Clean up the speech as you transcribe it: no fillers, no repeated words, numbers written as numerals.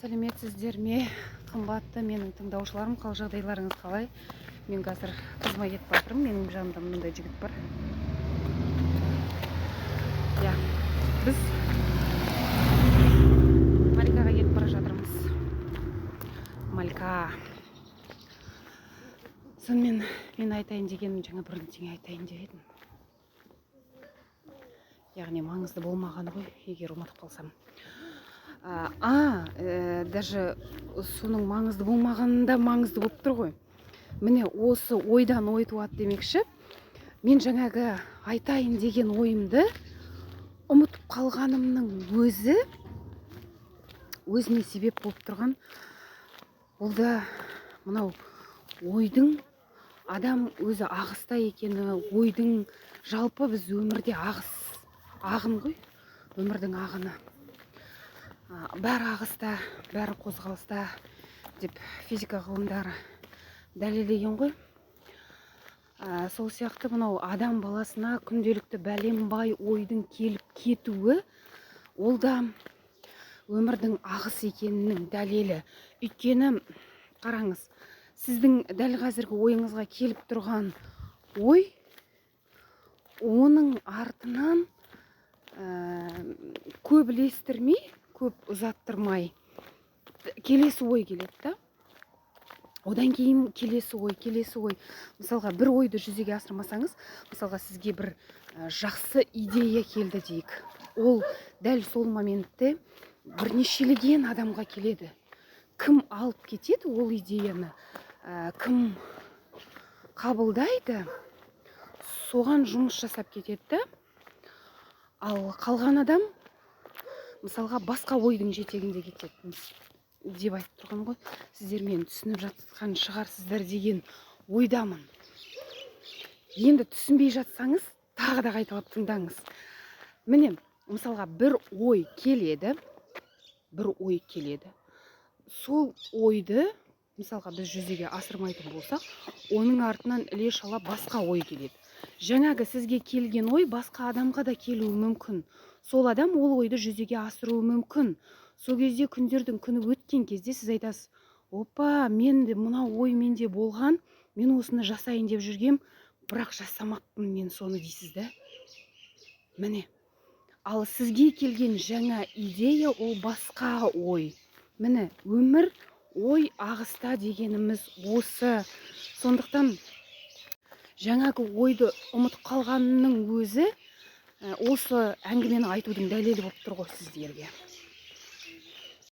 Сәлеметсіздер ме, қымбатты менің тыңдаушыларым! Қал жағдайларыңыз қалай? Мен қазір қызыма кетіп жатырмын. Менің жанымда мынандай жігіт бар. Иә, біз Маликаға кетіп бара жатырмыз. Малика. Сонымен, мен айтайын дегенім, жаңа бірдеңе айтайын деп едім, яғни маңызды болмағаны ғой, егер ұмытып қалсам. Даже соның маңызды болмағанында маңызды болып тұр ғой. Міне, осы ойдан ой туады демекші, мен жаңағы айтайын деген ойымды ұмытып қалғанымның өзі өзіне себеп болып тұрған. Ол да мынау ойдың, адам өзі ағыста екені, ойдың, жалпы біз өмірде ағыс, ағын ғой, өмірдің ағыны. Бәрі ағыста, бәрі қозғалыста деп физика ғылымдары дәлелдеген ғой. Сол сияқты мынау адам баласына күнделікті бәленбай ойдың келіп кетуі, ол да өмірдің ағыс екенінің дәлелі. Өйткені қараңыз, сіздің дәл қазіргі ойыңызға келіп тұрған ой, оның артынан көп ілестірмей, көп ұзаттырмай келесі ой келеді да, одан кейін келесі ой, келесі ой. Мысалға, бір ойды жүзеге асырмасаңыз, мысалға, сізге бір жақсы идея келді дейік, ол дәл сол моментте бірнешелеген адамға келеді. Кім алып кетеді ол идеяны, кім қабылдайды, соған жұмыс жасап кетеді да. Ал қалған адам, мысалға, басқа ойдың жетегінде кетеді деп айтып тұрған ғой. Сіздер мені түсініп жатқан шығарсыздар деген ойдамын. Енді түсінбей жатсаңыз, тағы да қайталап тыңдаңыз. Міне, мысалға, бір ой келеді, бір ой келеді. Сол ойды, мысалға, біз жүзеге асырмайтын болсақ, оның артынан іле шала басқа ой келеді. Жаңағы сізге келген ой басқа адамға да келуі мүмкін. Сол адам ол ойды жүзеге асыруы мүмкін. Сол кезде, күндердің күні өткен кезде сіз айтасыз: «Опа, мен де мынау ой менде болған, мен осыны жасайын деп жүргем, бірақ жасамаппын мен соны», — дейсіз да. Міне, ал сізге келген жаңа идея — ол басқа ой. Міне, өмір ой ағыста дегеніміз осы. Сондықтан жаңағы ойды ұмытып қалғанның өзі осы әңгімені айтудың дәлелі болып тұр ғой сіздерге.